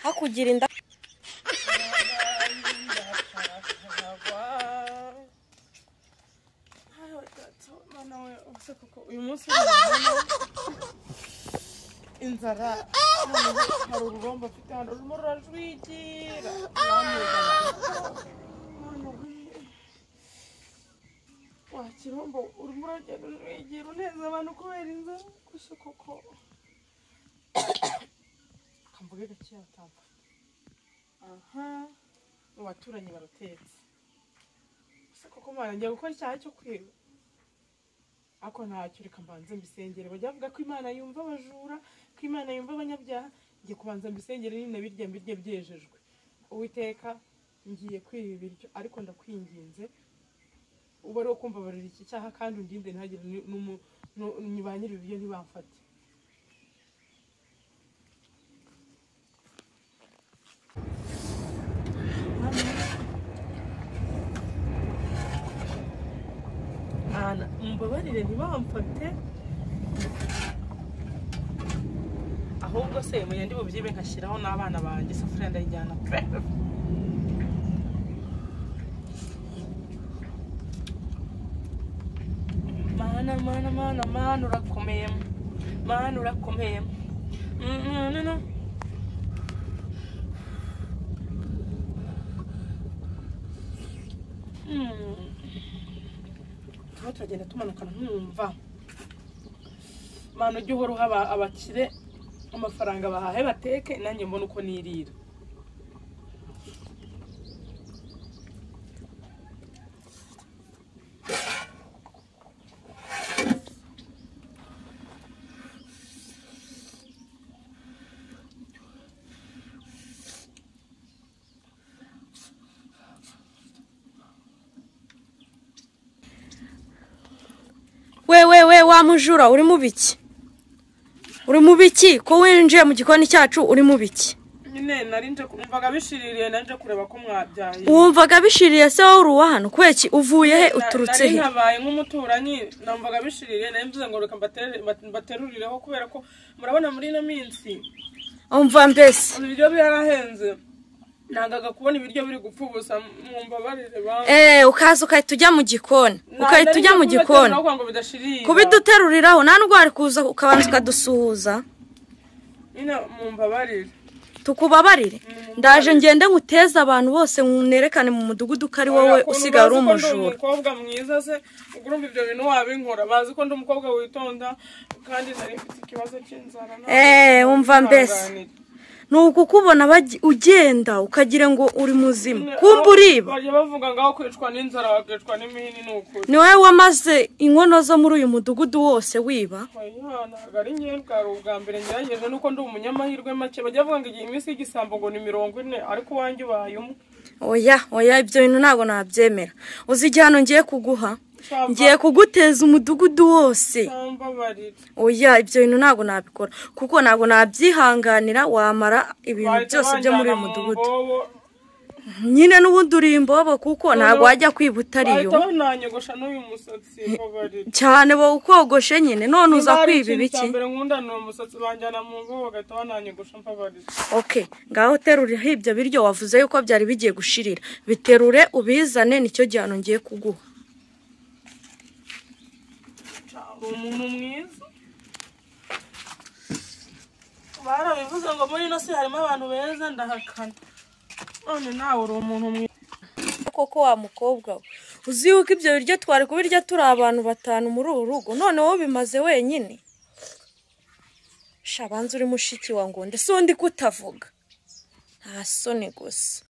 Hakugira inda. Uyu munsi inzara hari ururombo mfite hano rurimo rurajwigira. Wa kirombo urimo uragenda ujwigira uneza abantu kubera inzara gusa koko. Kamvuge gake yatamfa. Aha mu baturanyi barutetse. Gusa koko mwana ngiye gukora icyaha cyo kwiba. Ako ntacyo reka mbanze mbisengere. Bajya bavuga ko Imana yumva abajura, ko Imana yumva abanyabyaha. Ngiye kubanza mbisengere nyine birya mbirye byejejwe. Uwiteka ngiye kwiba ibiryo ariko ndakwinginze uba ari kumva barira iki cyaha kandi undinde ntihagire ba nyiri ibiryo ntibamfate. Mumbabarire ntibamfate, ahubwo se muye ndi bubyibe nkashyiraho n'abana banjye isafuriya ndayijyana pe. Mana mana mana mana urakomeye, mana urakomeye. Turagenda tumanukana nkumva mana ujye uhora uha abakire amafaranga bahahe bateke nanjye mbona uko nirira. We wa mujura uri mu biki? Uri mu biki ko winjiye mu gikoni cyacu uri mu biki? Nyine narinje kumvaga bishiririye nanje kureba ko mwabyaye. Wumvaga bishiririye se wowe uruwa hano kweki uvuye he uturutse he? Nari nabaye nk'umuturanyi namvaga bishiririye narimvuze ngo reka mbaterurireho kubera ko murabona muri ino minsi. Umva mbese ibiryo byarahenze. Nangaga kubona ibiryo biri gupfa ubusa mumbabarire ba. Ukaza ukahita ujya mu gikoni. Ukahita ujya mu gikoni. Kubiduteruriraho nta nubwo wari kuza ukabanza ukadusuhuza. Nyine mumbabarire. Tukubabarire. Ndaje ngende nkuteze abantu bose nkunerekane mu mudugudu ko ari wowe usigara uri umujura. Umukobwa mwiza se ugurumva ibyo bintu wabinkora bazi ko ndi umukobwa witonda kandi nari mfite ikibazo cy'inzara. Umva mbese. Nuko kubona ugenda ukagira ngo uri muzima kumba uriba. Bajya bavuga ngaho kwicwa n'inzara bakicwa n'imihini n'ukuri. Ni wowe wamaze inkono zo muri uyu mudugudu wose wiba? Ntabwo ari njye bwari ubwa mbere ngerageje nuko ndi umunyamahirwe make. Bajya bavuga ngo igihe iminsi y'igisambo ngo ni 40 ariko uwanjye ubaye umwe. Oya oya ibyo bintu ntabwo nabyemera. Uzi igihano ngiye kuguha? Ngiye kuguteza umudugudu wose. Oya ibyo bintu ntabwo nabikora kuko ntabwo nabyihanganira wamara ibintu byose byo muri uyu mudugudu. Nyine n'ubundi uri imbobo kuko ntabwo wajya kwiba utariyo. Cyane bo ukogoshe nyine none uza kwiba ibiki? Okay, ngaho terura ibyo biryo wavuze yuko byari bigiye gushirira. Biterure ubizane nicyo gihano ngiye kuguha. Umuntu mwiza barabivuze ngo muri ino si harimo abantu beza ndahakana none nawe uri umuntu mwiza koko wa mukobwa we. Uzi yuko ibyo biryo twari kubirya turi abantu batanu muri uru rugo none wowe bimaze wenyine. Shabanza uri mushiki wa ngo ndese undi kutavuga nta soni gusa.